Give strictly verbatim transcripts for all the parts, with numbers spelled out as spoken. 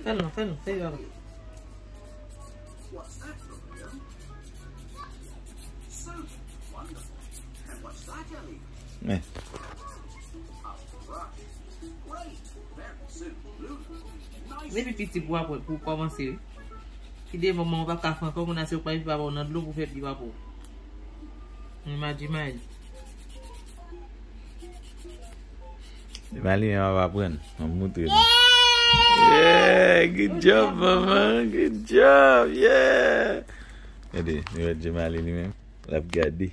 Fè l non, fè l non, fè l non. Men. Depi piti pou apre, pou kòmanse wi. Ki devan manman pa ka fè ankò, moun nan se ou pa epi papa w nan dlo pou fè pye papa w. Mwen ma di may. Mali an ap aprann. Mwen moutre nou. Yeah, good job, manman. Good job. Yeah. Gade, nou wè Jemali li menm. L ap gade.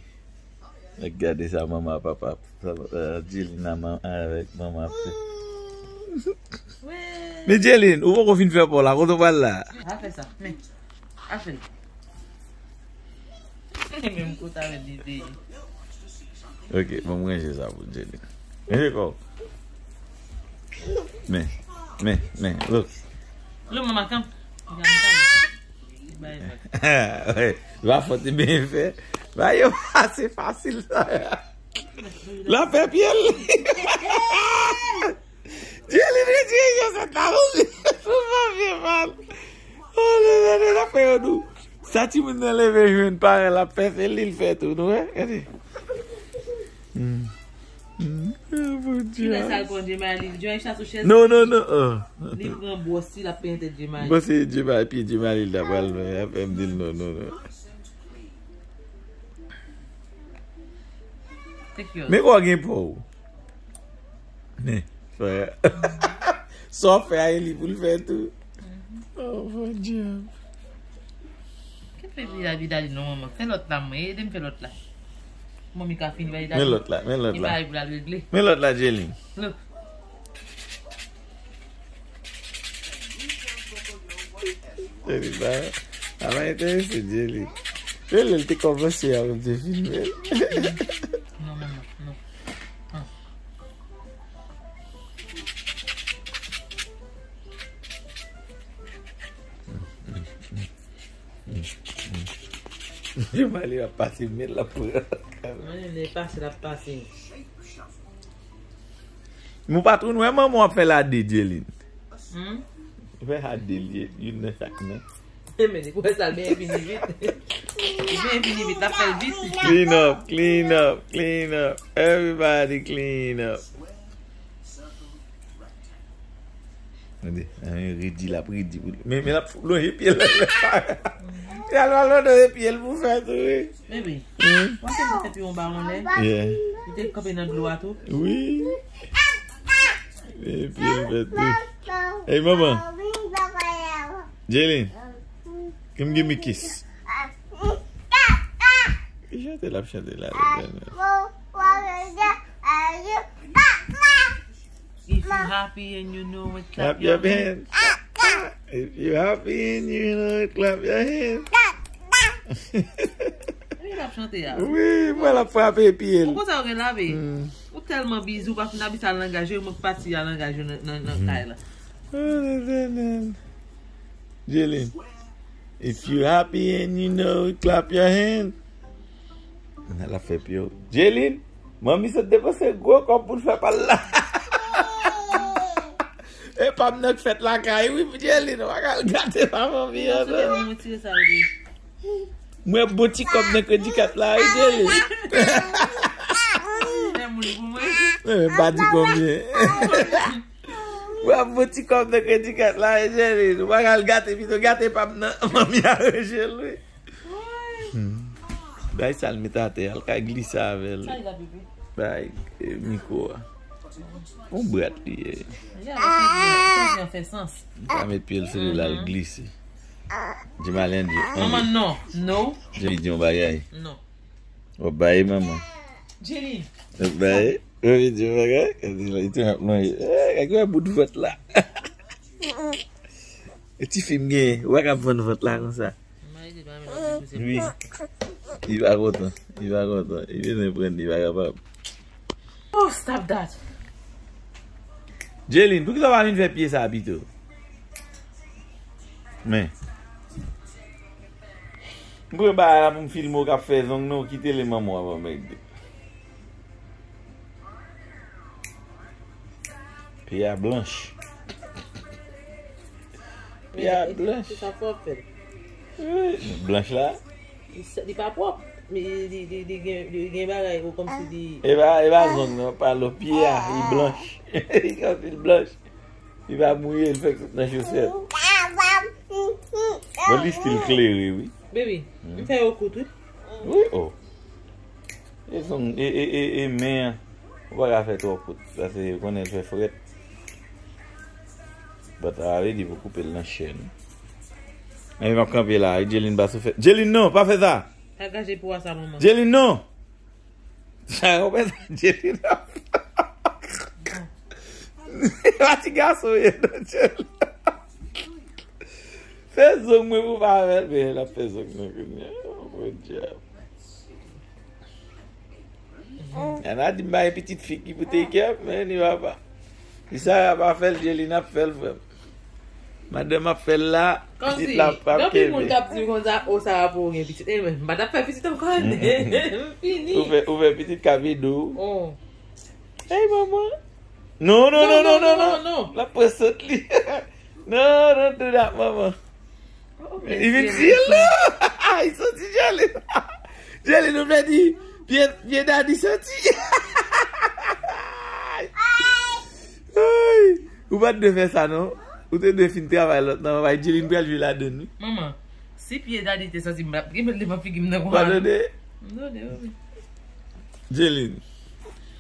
L ap gade sa manman papa. Sa Jelina avèk manman ap fè. Men Jelin, ou poko fin fè pa w la, kote w pral la? A fè sa, men. A fè l. Menm kote avè bebe. Ok, bon, mwen ranje sa pou Jelly. Ranje kò w. Men, men, men, look. Lo mama kanpe. Bay vag. Wi, va fòt li byen fè. Ba yo ase fasil sa. La fè pye l. Jelly retire chosèt la pou pou pa fè mal. Oh, lè lè lè la fè yo dou. Sa timoun nan leve jwenn paran l ap fè, se li l fè tou, nou wè? Gade. Kilè sa l pran Djemali? Djemali chita sou chèz. Non, non, non. Li pran bwòs li, l ap penyen tèt Djemali. Bon, se Djemali, pye Djemali l ta pral fè, ap fè m di l non, non, non. Men kò gen pa w. Men, frè. Sa w fè a, e li pou l fè tou. Oh, bon Dye. Kit peyi a Vidali non, manman. Fè lòt la, mwen. Ede m fè lòt la. Manmi ka fini Vidali. Men lòt la, men lòt la. Li pa pou l al regle. Men lòt la, Jelly. Look. Jelly, ba. A pa enterese, Jelly. Jelly, l te kòmanse a, mwen te filme l. Non, manman, non. Mali ap pase men l ap pran. Mwen, lè pase, l ap pase. Mon patron, wè manman w ap fè la de Jelin. Hmm? Fè la de l ye, youn nan chak men. Men li kwè sa l byen fini vit. Li byen fini vit, l ap fè l vit. Clean up, clean up, clean up. Everybody clean up. Tande, redi l ap redi pou li. Men, men l ap lonje pye l. Li al lonje pye l pou fè tou, wi. Baby, w ap fè pi yon ba yon lè. Yeah. Li te kanpe nan dlo a tou. Wi. Epi l fè tou. Hey, manman. Jelin. Give me, give me kiss. Ki chante l ap chante la, Letènèl? If you happy and you know it, clap your hands. If you happy and you know it, clap your hands. Li ap chante a. Wi, mwen l ap frape pye l. Ou konsa ou gen lave? Ou tèlman bizi, ou pa fin abitye a langaj yo, mwen k pati a langaj yo nan, nan, nan kay la. Oh, Letènèl. Jelin. If you happy and you know it, clap your hand. L ap fè pye w. Jelin, manmi sot depanse gwo kòb pou l fè pa l la. E pa m nan k fèt lakay, wi, Jelin, w pa ka al gate pa manmi an, non. Mwen bon ti kòb nan kredi kat la, wi, Jelin. Mwen pa di konbyen. Mwen bon ti kòb nan kredi kat la, wi, Jelin. W pa ka al gate, pito gate pa m nan, manmi aranje l, wi. Bay sa l met atè a, l ka glise avè l. Bay, e, mikwo a. Yon brat li ye. Li fè sans. Li ka met pye l sou li la, l glise. Di malen di. Manman, non. No. Di di yon bagay. Non. W ap bay manman. Jelin. W ap bay. W ap di yon bagay. Li te ap lonje. Eh, gade bout vant la. E ti fi m gen, w pa ka vann vant la konsa. Wi. Li pa kontan. Li pa kontan. Li bezwen pran, li pa kapab. Oh, stop that. Jelin, poukisa w pa vin fè pye sa pito? Men. M kwè bagay la pou m filme w k ap fè zong non, kite li manman w ap anmède. Pye a blanch. Pye a blanch. Se sa fò fè. Wi, blanch la. Li s- li pa pwòp. Li, li, li, li gen, li gen bagay ou kòmsi li. E pa, e pa zong non, pa lo pye a, li blanch. Li kòmsi li blanch. Li pa mouye, li fèk sot nan chosèt. Bon, li stil klere, wi. Baby, m fè yo kout, wi. Wi, oh. E zong, e, e, e, e men an, ou pa ka fè twò kout, paske yo konnen l fè frèt. But sa vle di pou koupe l nan chèn. Men m ap kanpe la, Jelin pa sou fè. Jelin, non, pa fè sa! Sa gaje pou a sa, manman. Jelin, non! Sa, ou fè sa, Jelin. Pa ti gason ye, non, Jelin. Fè zong mwen pou pa avè l, men l ap fè zong mwen kounye a. Oh, bon djab. Ana di m bay pitit fi ki pou take care, men li papa. Si Sara pa fè l, Jelin ap fè l, frè m. Madanm ap fè l la, pitit la p ap kenbe. Anpil moun k ap di konsa, o, Sara pou gen pitit. E mwen, m pa t ap fè pitit ankò, m fini. Ou fè, ou fè pitit ka vide w. Oh. Hey, manman. Non, non, non, non, non, non. L ap pran sot li. Non, don't do that, manman. Li vin di l. Li soti Jelin. Jelin, nou vle di pye, pye dadi soti. Ay. Ou pa t dwe fè sa, non. Ou te dwe fin travay lòt nan bay Jelin pral jwe ladann, wi. Manman, si pye dadi te soti, m ap gen mèt li pa figi m nan. Padone. M padone, wi. Jelin.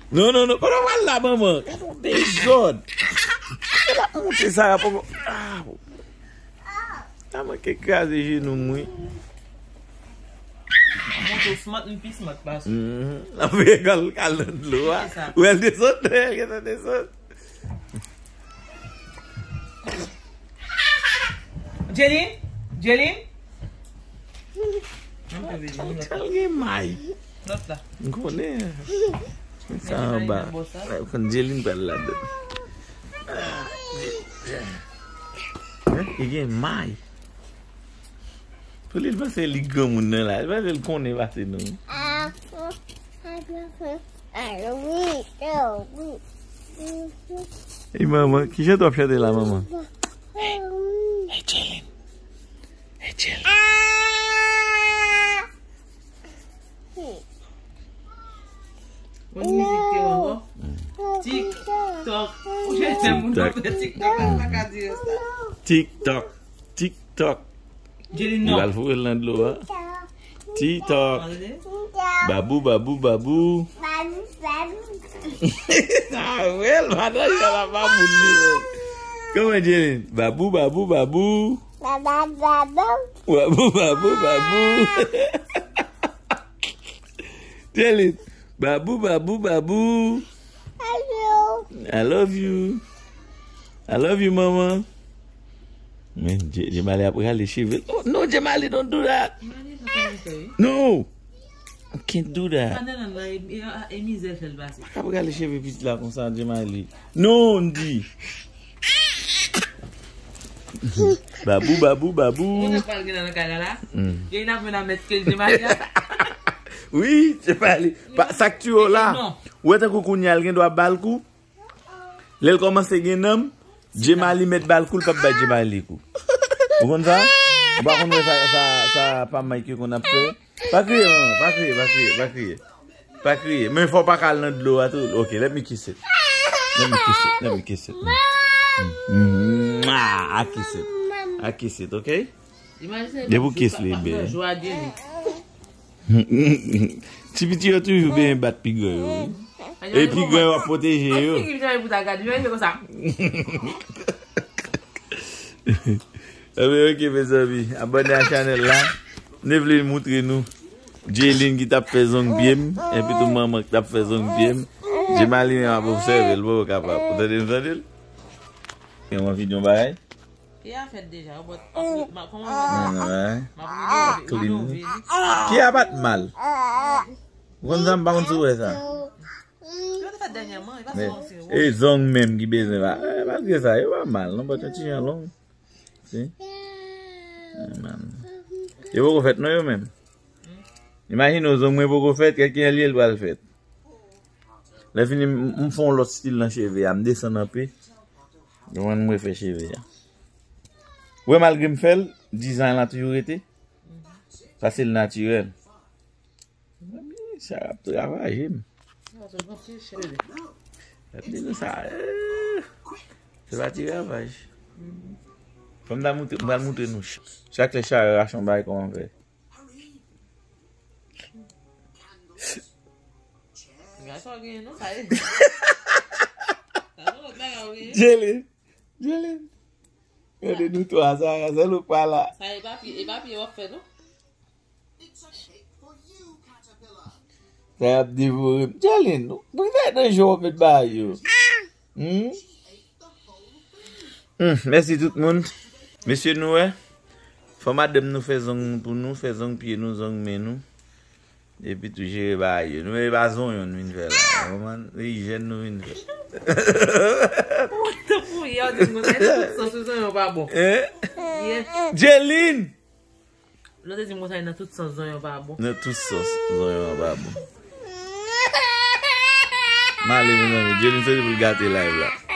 Non, non, non. Kote w pral la, manman? Gade yon dezòd. L ap monte sa rapò. Ah, bon. Sa manke kraze jenou m, wi. Monte w smart, m pi smart pase w. Mhm. L ap voye kò l kal nan dlo a. Ou wè l desann, ou wè l gentan desann. Jelin? Jelin? Sa l gen may. Lòt la. M konnen. Sa anba. Konn Jelin pral ladann. Hein? Li gen may. Pou li, l panse li granmoun nan la. Li panse l konnen pase nou. E manman, kijan w ap chante la, manman? Hey, hey, Jelin. Hey, Jelin. Yon mizik ki ankò. TikTok. Ou je fè moun nan fè TikTok la, pa ka di yo sa. TikTok. TikTok. Jelin, non. Li pral foure l nan dlo a. TikTok. Babou, babou, babou. Sa wè l, madan, sa la pa moun li menm. Kòman, Jelin? Babou, babou, babou. Babou, babou, babou. Jelin. Babou, babou, babou. I love you. I love you, manman. Men, Dje- Djemali ap rale cheve l. Oh, no, Djemali, don't do that. No. I can't do that. Pa nan nan nan, e, e, e mizè fè l pase. Pa ka ap rale cheve pitit la konsa, Djemali. No, m di. Babou, babou, babou. Moun nan pral gen nan kay la la. Gen nan vin a mèt ke Djemali a. Wi, se pa li. Pa, sa k tiye w la. Non. Ou wè tankou kounye a l gen dwa ba l kou. Lè l kòmanse gen nanm, Djemali mèt ba l kou, l p ap bay Djemali kou. Ou konn sa? Ou pa konn wè sa, sa, sa pa Mike yo konn ap fè? Pa kriye, manman, pa kriye, pa kriye, pa kriye. Pa kriye. Men fò w pa ka al nan dlo a tou. Ok, let me kiss it. Let me kiss it. Let me kiss it. Mm. Mm. Ah, I kiss it. I kiss it, ok? Depi w kiss li, bebe. Ti piti yo toujou benyen bat pi gran yo, wi. E pi gran yo ap pwoteje yo. Figi m chanje pou ta gade, men konsa. Ebyen, ok, mezanmi. Abòne a chanèl la. M te vle moutre nou Jelin ki t ap fè zong pye m, epi tou manman ki t ap fè zong pye m. Djemali menm ap obsève l, poko kapab. Ou tande m tande l? Gen yon videyo bagay? Pye a fèt deja, but kòman m ap clean. Pye a pa t mal. Ou konn sa, m pa konn si w wè sa. Yo te fèt dènyèman, e pa se yon ti wòch. E zong menm ki bezwen la. Eh, malgre sa, yo pa mal, non, but yon ti jan long. Si? Eh, man. Yo poko fèt, non, yo menm. Imajine w, zong mwen poko fèt, kèk jan li ye l pral fèt. Lè fini, m, m fè yon lòt stil nan cheve a, m desann anpe. Yo konn mwen fè cheve a. Ou wè, malgre m fè l, dizay la toujou rete. Paske l natirèl. Sa ap travay m. Gade nou sa. Eh, se pa ti ravaj. Fò m ta moutre, m pral moutre nou. Chak lè chak rason bay kòman fè. Gade sa w genyen non, sa ye. Sa se lòt bagay w genyen. Jelin. Jelin. Gade nou twa, sa, sa lou pa la. Sa e papye, e papye w ap fè non. Sa y ap devore m. Jelin, pou ki nan jan w met bagay yo? Hmm? Hmm, mèsi tout moun. Mesye nou wè. Fò madanm nou fè zong pou nou, fè zong pye nou, zong men nou. Epi tou jere bagay yo. Nou menm e pa zonyon nou vin fè la. Ou konprann? Se ijyèn nou vin fè. Tankou yè w di m konsa, tout sans ou zonyon pa bon. Hein? Yè. Jelin! Lè w te di m konsa, nan tout sans zonyon pa bon. Nan tout sans zonyon pa bon. M ale, mezanmi. Jelin soti pou l gate live la.